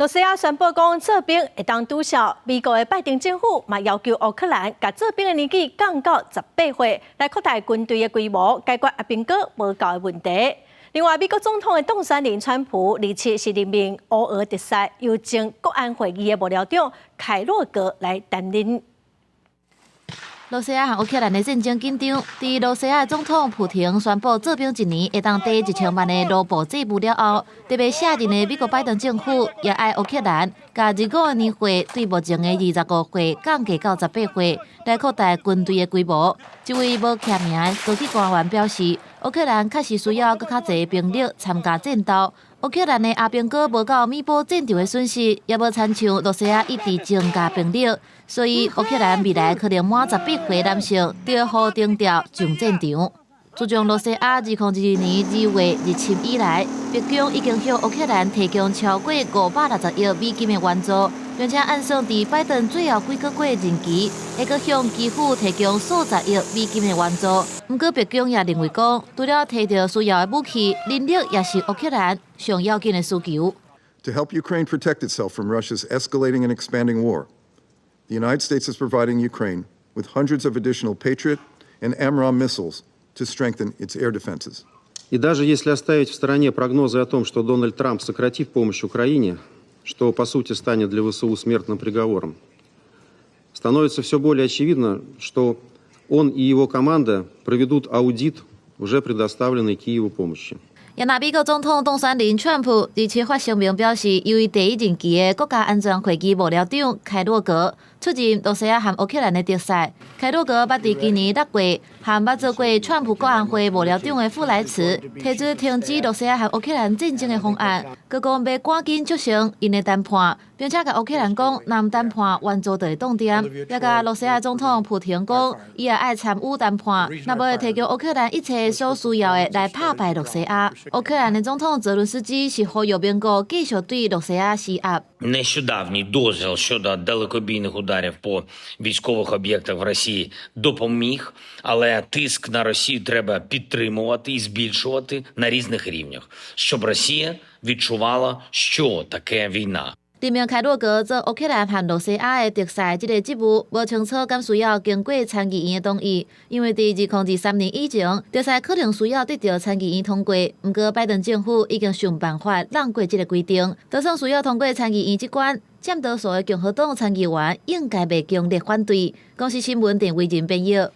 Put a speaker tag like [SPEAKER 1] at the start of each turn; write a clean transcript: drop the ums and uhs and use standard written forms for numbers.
[SPEAKER 1] 露西亞宣布講，做兵會當註銷。美國的拜登政府嘛要求烏克蘭共做兵的年紀降到18歲，來擴大軍隊的規模，解決阿兵哥無夠的問題。另外，美國總統的當選人川普，27是任命烏俄特使，由前國安會議的幕僚長凱洛格來擔任。
[SPEAKER 2] 露西亞和烏克蘭的戰爭緊張，佇露西亞總統普廷宣布做兵一年會當抵1000萬的盧布債務了後，特別卸任的美國拜登政府也愛烏克蘭，共25個年歲對目前的25歲降低到18歲，來擴大軍隊的規模。這位無簽名的高級官員表示，烏克蘭確實需要閣較濟兵力參加戰鬥。烏克蘭的阿兵哥無夠彌補戰場的損失，也無親像露西亞一直增加兵力，所以烏克蘭未來可能滿18歲男性就予徵調上戰場。自從露西亞2022年2月入侵以來，白宮已經向烏克蘭提供超過560億美金的援助，並且按算佇拜登最後幾個月任期，會閣向基輔提供數十億美金的援助。毋過白宮也認為講，除了提著需要的武器，人力也是烏克蘭上要緊的需求。
[SPEAKER 3] To help Ukraine protect itself from Russia's escalating and expanding war, the United States is providing Ukraine with hundreds of additional Patriot and AMRAAM missiles to strengthen its air defenses.
[SPEAKER 4] И даже если оставить в стороне прогнозы о том, что Дональд Трамп сократит помощь Украине, что по сути станет для ВСУ смертным приговором, становится все более очевидно, что он и его команда проведут аудит уже предоставленной Киеву помощи.
[SPEAKER 2] 也若美國總統當選人川普27發聲明表示，由伊第一任期的國家安全會議幕僚長凱洛格出任露西亞和烏克蘭的特使。凱洛格捌佇今年6月，和捌做過川普國安會幕僚長的傅萊慈提出停止露西亞和烏克蘭戰爭的方案，閣講欲趕緊促成𪜶的談判，並且共烏克蘭講，若毋談判，援助就會凍定。也共露西亞總統普廷講，伊也愛參與談判，若無會提供烏克蘭一切所需要的來拍敗露西亞。烏克蘭的總統澤倫斯基是呼籲盟國繼續對露西亞施壓。
[SPEAKER 5] Нещодавній дозвіл щодо далекобійних ударів по військових об'єктах в Росії допоміг, але тиск на Росію треба підтримувати і збільшувати на різних рівнях, щоб Росія відчувала, що таке війна.
[SPEAKER 2] 任命凱洛格做烏克蘭和露西亞的特使，這个職務無清楚敢需要經過參議院的同意，因為佇2023年以前，特使可能需要得著參議院通過。毋過拜登政府已經想辦法繞過這个規定，就算需要通過參議院這關，佔多數的共和黨參議員應該袂強烈反對。公視新聞鄧偉仁編譯。